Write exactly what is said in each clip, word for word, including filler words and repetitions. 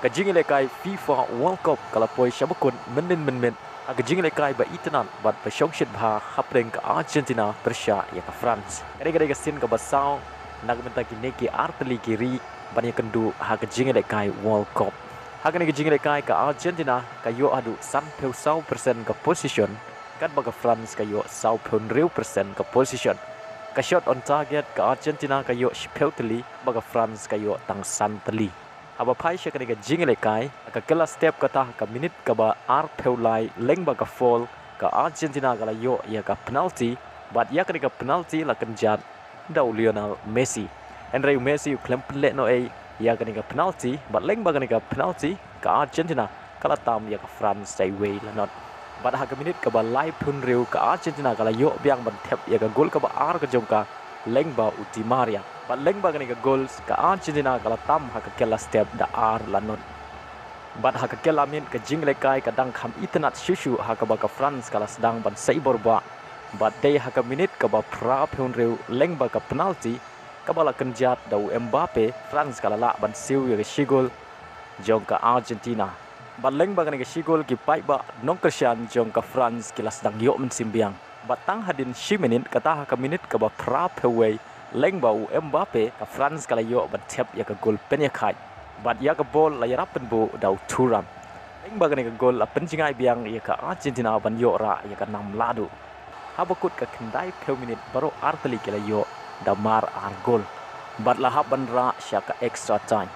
Ka jingïalehkai FIFA World Cup ka la poi sha bakut mynnin mynmiet ha ka jingïalehkai ba itynnad bad ba shongshit bha hapdeng ka Argentina pyrshah ïa ka France. Kane ka dei ka sien kaba saw na ka bynta kine ki artylli ki ri ban ïakynduh ha ka jingïalehkai World Cup. Ha kane ka jingïalehkai ka Argentina ka ïoh haduh sanphew saw percent ka possession, katba ka France ka ïoh sawphew hynriew percent ka possession. Ka shot on target ka Argentina ka ïoh shiphew tylli, ba ka France ka ïoh tang san tylli. Haba phai sha kane ka jingïalehkai, ka kylla step kata ka minit kaba arphew lai lyngba ka foul, ka Argentina ka la ïoh ïa ka penalty, bad ïa kane ka penalty la kynjat da u Lionel Messi. Hynrei u Messi u khlem pynleh noh ei ïa kane ka penalty, bad lyngba kane ka penalty ka Argentina ka la tam ïa ka France da iwei la not. Bad ha ka minit kaba laiphew hynriew ka Argentina ka la ïoh biang ban thep ïa ka gol kaba ar ka jong ka lyngba u Di Maria. Bad lyngba kane ka gol ka Argentina ka la tam ha ka kylla step da ar la not. Bad ha ka kylla miet ka jingïalehkai ka dang kham itynnad shuh shuh ha kaba ka France ka la sdang ban sei bor bah. Bad dei ha ka minit kaba phraphew hynriew lyngba ka penalty kaba la kynjat da u Mbappe, France ka la lah ban siew ïa ka shi gol jong ka Argentina. Bad lyngba kane ka shi gol ki paidbah nongkyrshan jong ka France ki la sdang ïoh mynsiem biang. Bad tang hadien shi minit, kata ha ka minit kaba phraphew wei lyngba u Mbappe, ka France ka la ïoh ban thep ïa ka gol pynïakhaid. Bad ïa ka bol la ïarap pynbuh da u Thuram. Lyngba kane ka gol la pynjngai biang ïa ka Argentina ban ïoh rah ïa ka nam lahduh. Haba kut ka khyndaiphew minit baroh artylli ki la ïoh da mar ar gol. Bad la hap ban rah sha ka extra time.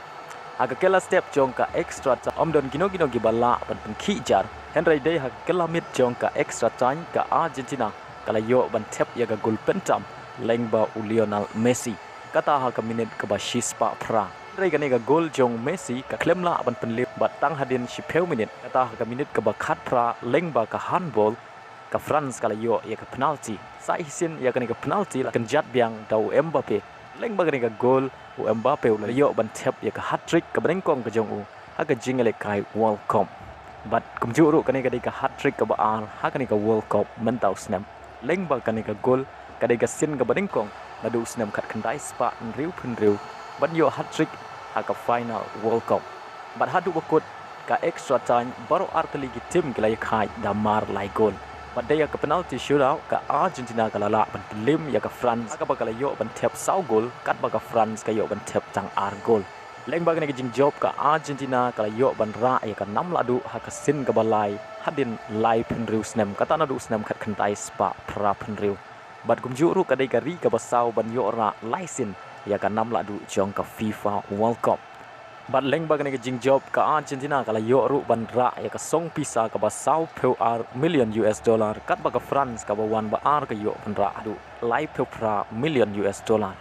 Ha ka kylla step jong ka extra time ym don kino kino kiba lah ban pynkhih jar. Hynrei dei ha ka kylla miet jong ka extra time ka Argentina ka la ïoh ban thep ïa ka gol pyntam lyngba u Lionel Messi. Kata ha ka minit kaba shispah phra. Hynrei kane ka gol jong Messi ka khlem lah ban pynlip bad tang hadien shiphew minit. Kata ha ka minit kaba khatphra lyngba ka handball ka France ka la ïoh ïa ka penalty. Sa shisien ïa kane ka penalty la kynjat biang da u Mbappe. Lyngba kane ka gol u Mbappe u la ïoh ban thep ïa ka hat-trick kaba nyngkong ka jong u ha ka jingïalehkai World Cup. Bad kumjuh ruh kane ka dei ka hat-trick kaba ar ha kane ka World Cup mynta u snem. Lyngba kane ka gol ka dei ka sien kaba nyngkong naduh u snem khatkhyndai spah hynriewphew hynriew ban ïoh hat-trick ha ka final World Cup. Bad haduh ba kut ka extra time baroh artylli ki team ki la ïakhaid da mar lai gol. Bad dei ha ka penalty shootout ka Argentina ka la lah ban pynlip ïa ka France ha kaba ka la ïoh ban thep saw gol, katba ka France ka ïoh ban thep tang ar gol. Lyngba kane ka jingjop ka Argentina ka la ïoh ban rah ïa ka nam lahduh ha ka sien kaba lai hadien laiphew hynriew snem, kata naduh u snem khatkhyndai spah phraphew hynriew. Bad kumjuh ruh ka dei ka ri kaba saw ban ïoh rah lai sien ïa ka nam lahduh jong ka FIFA World Cup. Bad lyngba kane ka jingjop ka Argentina ka la ïoh ruh ban rah ïa ka song pisa kaba sawphew ar million U S dollar, katba ka France kaba wan ba ar ka ïoh ban rah haduh laiphew phra million U S dollar.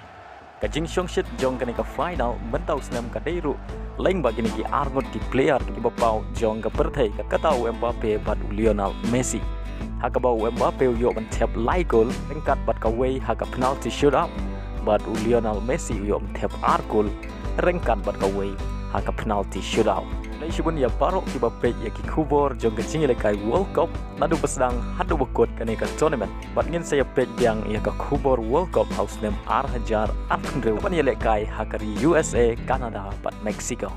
Ka jingshongshit jong kane ka final mynta u snem ka dei ruh lyngba kine ki arngut ki player kiba paw jong ka pyrthei, kata u Mbappe bad u Lionel Messi. Ha kaba u Mbappe u ïoh ban thep lai gol ryngkat bad kawei ha ka penalty shootout, bad u Lionel Messi u ïoh ban thep ar gol ryngkat bad kawei ha ka penalty shootout. Khublei shibun ïa baroh kiba peit ïa ki khubor jong ka jingïalehkai World Cup naduh ba sdang haduh ba kut kane ka tournament. Bad ngin sa ïa peit biang ïa ka khubor World Cup ha u snem ar hajar arphew hynriew ban ïalehkai ha ka ri U S A, Canada bad Mexico.